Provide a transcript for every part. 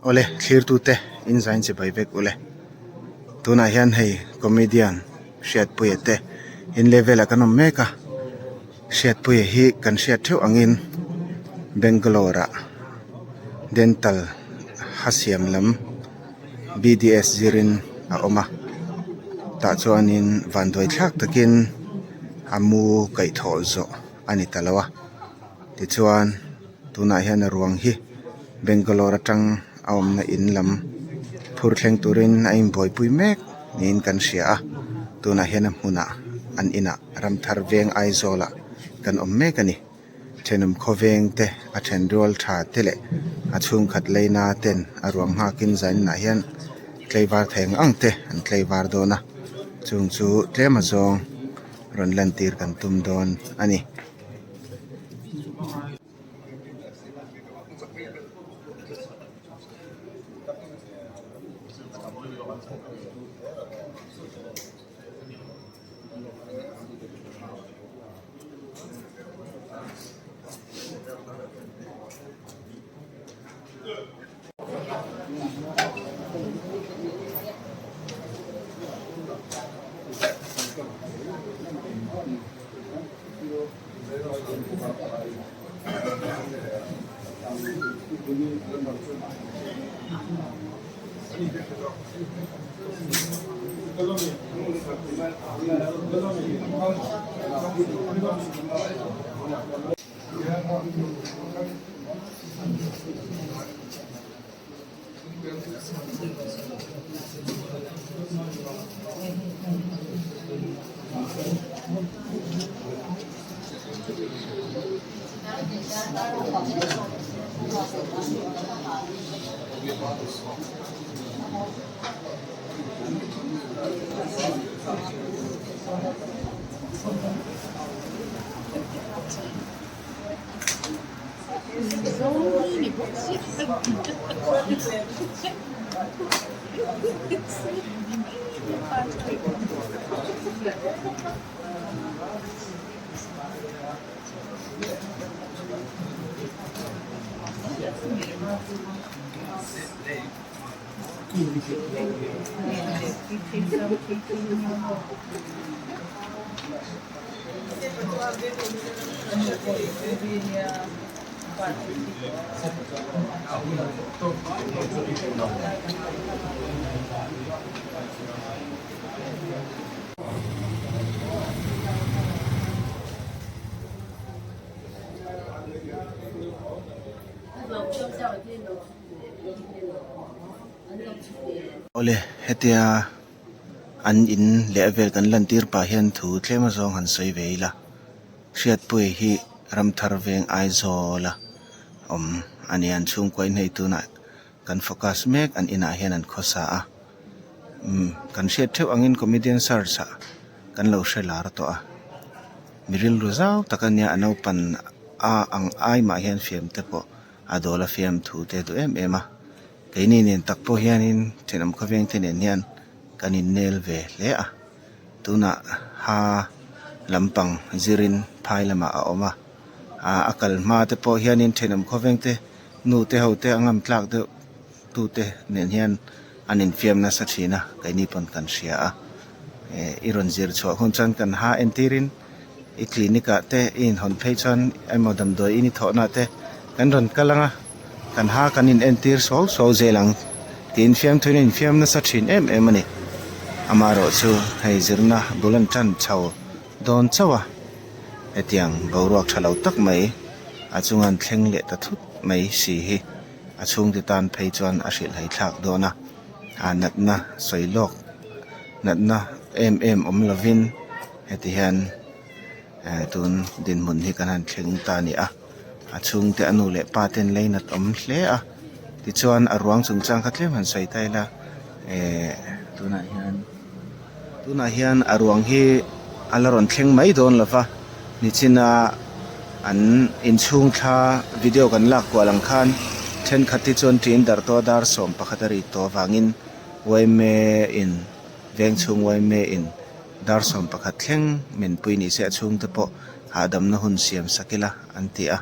Awle thlirtute in zain chibai vek ule. Tunah hian hei comedian Hriatpuia te in level ah kan awm mek a, Hriatpuia hi kan hriat theuh angin Bangalore ah dental ha siam lam B_D_S zirin a awm a, tah chuanin vanduai thlak takin a mu kaihthawh zawh a ni ta lo a, tichuan tunah hian a ruang hi Bangalore atang a awmna in lam phur thleng turin a inbuaipui mek niin kan hria a, tunah hian a hmunah an inah Ramthar veng Aizawl ah kan awm mek a ni. Thenawm khawveng te a then rual tha te leh a chhungkhat leina ten a ruang nghakin zaninah hian tlaivar thei ang ang te an tlaivar dawn a, chung chu tlem a zawng rawn lantir kan tum dawn a ni. Awle hetia an in leh a vel kan lan tir pah hian thu tlem a zawng han sawi ve ila Hriatpuia hi Ramthar veng Aizawl a awm a ni an chhungkua in hei tunah kan focus mek an inah hian an khawsa a umm kan hriat theuh angin comedian search ah kan lo hre lar tawh a mi rilru zau tak a nia a naupan a ang ai mah hian fiam te pawh a dawl a fiam thu te duh em em a keini nen tak pawh hianin thenawm khawveng te nen hian kan innel ve hle a tunah ha lampang zirin phai lamah a awm a ah a kal hma te pawh hianin thenawm khawveng te nu te ho te a ngam tlak deuh tu te nen hian an infiam nasa thin a keini pawn kan hria a eh i rawn zir chhuah hun chuan kan ha entirin i clinic ah te i inhawn phei chuan emaw damdawi in i thawhna te kan rawn kal ang a kan ha kan in entir suau suau zel ang tiin fiamthu in a infiam nasa thin em em a ni amaherawh chu hei zirna bul an tan chho dawn chauh a hetiang boruak tha lo tak mai a chunga an thleng leh ta thut mai si hi a chhungte tan phei chuan a hrilhhai thlak dawn a ah natna sawi lawk natna em em awm lovin heti hian eh tun dinhmun hi kan han thleng ta a ni a a chhungte a nu leh pa ten leinat awm hle a tichuan a ruang chungchang kha tlem han sawi ta ila eh tunah hian tunah hian a ruang hi a la rawn thleng mai dawn lo va nichina an inchhung thla video kan lak kual ang khan thenkhat hi chuan tiin darh tawh a dar 11 a ri tawh avangin yma in veng chhung yma in dar 11 thleng menpui ni se a chhungte pawh hahdamna hun siam sak ila an ti a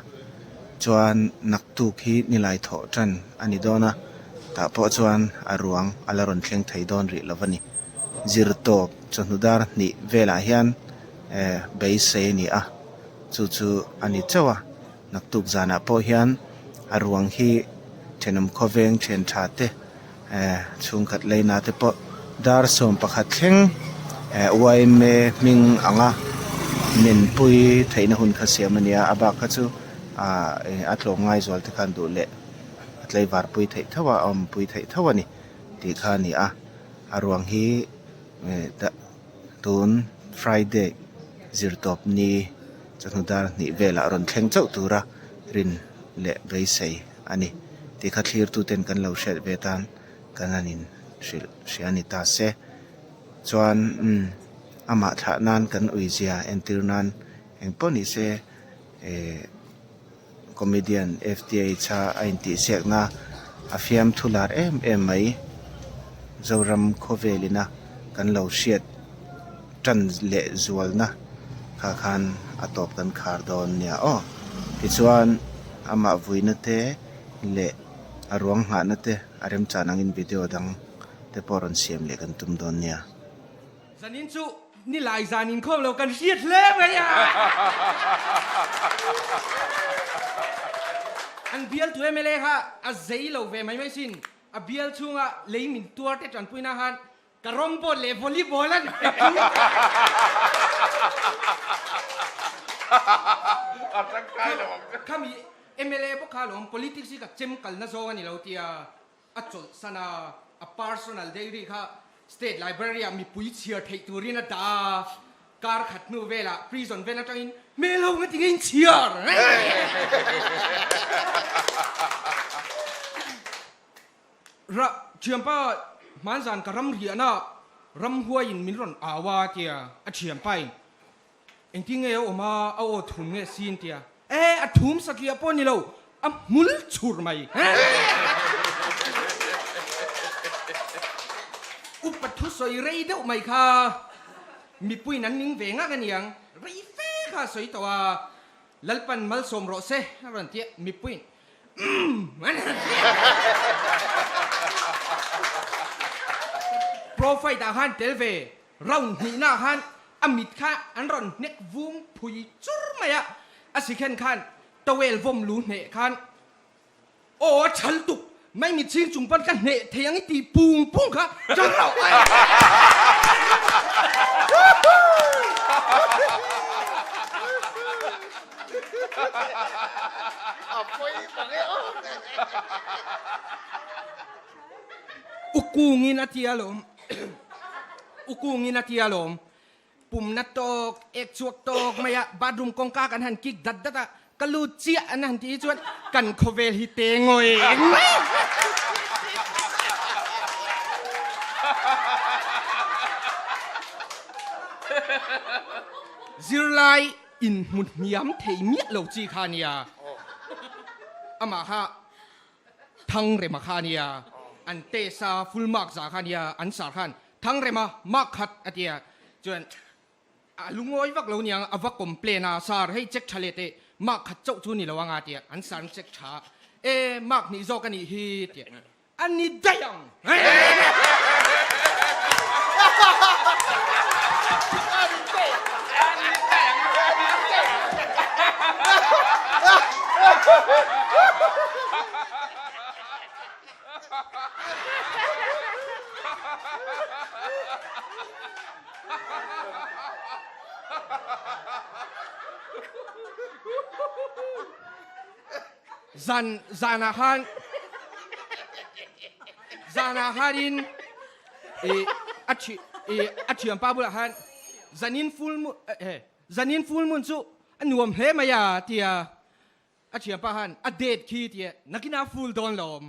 chuan naktuk hi nilai thawh tan a ni dawn a. Tah pawh chuan a ruang a la rawn thleng thei dawn rih lo a ni. Zirtawp chawhnu dar hnih velah hian eh beisei a ni a, chu chu a ni chauh a. Naktuk zanah pawh hian a ruang hi thenawm khawveng thian tha te eh chhungkhat leina te pawh dar 11 thleng eh yma hming anga nunpui theihna hun kha siam a nia a bak kha chu ah a tlawm ngai zual te khan duh leh a tlaivar pui theih tho a a awmpui theih tho a ni tih kha a ni a a ruang hi eh tun Friday zirtawp ni chawhnu dar hnih velah rawn thleng chauh tura rin leh beisei a ni tih kha thlir tu ten kan lo hriat ve tan kan han in hrilh hria a ni ta se chuan umm amah thlah nan kan ui zia entir nan engpawh ni se eh. Comedian FTH a a intihsiakna a fiamthu lar em em mai. Zoram khawvelina kan lo hriat tan leh zualna kha khan a tawp kan khar dawn nia aw. Tichuan amah vuina te leh a ruang nghahna te a remchan angin video dang te pawh rawn siam leh kan tum dawn nia. Zanin chu nilai zan inkhawm lo kan hriat hle mai a. An bialtu mla kha a zei lo ve mai mai sin. A bial chhunga lei min tuar te tanpuina khan ka rawng ball leh volleyball an pe chu. Khami mla bawk kha alawm politics hi ka chem kalna zawng a ni lo tia. A chawlhsan a, a personal diary kha State Library ah mipui chhiar theih turin a dah a, kar khat hnu velah prison vel atangin hmel ho nga tinge in chhiar? Ra, thianpa hmanzan ka ram riahna ramhuaiin min rawn au a tia a thianpain Engtin nge a awm a, a aw thum nge sin tia. E, a thum satliah pawh ni lo, a hmul chhur mai. Upa thusawi rei deuh mai kha mipuiin an ning ve ngak aniang, rei fe kha a sawi tawh a, Lalpan malsawm rawh se a rawn ti a, mipuiin umm an han ti a. Pro fight ah khan tel ve Round hnihnaah khan a mit kha an rawn hnek vung phui chur mai a, a si khen khan towel vawm lu hneh khan aw a chal tuk mai mit chhing chung pawn ka hneh thei ang i tih pung pung kha chang loh a U kungin a ti alawm. U kungin a ti alawm. Pumna tawk, ek chhuak tawk mai a, bathroom kawngka kan han kik dat dat a, ka lut chiah an han tih hi chuan kan khawvel hi te ngawi mai. Zirlai inhmu hniam thei miah lo chi kha nia. Amah kha Thangrema kha ania, an test a full mark zah kha ania, an sar khan Thangrema mark khat a tia, chuan a lungawi vak lo niang a va complain a, sir hei check tha leh teh mark khat chauh chu ni lo anga tia, an sar an check tha a, e mark hnih zawk a nih hi tia, a ni daih ang. Zan zanah khan zanah khanin i a thi i a thianpa bulah khan zanin full moon he zanin full moon chu a nuam hle mai a tia a thianpa khan a date khi tia nakinah full dawn lo awm.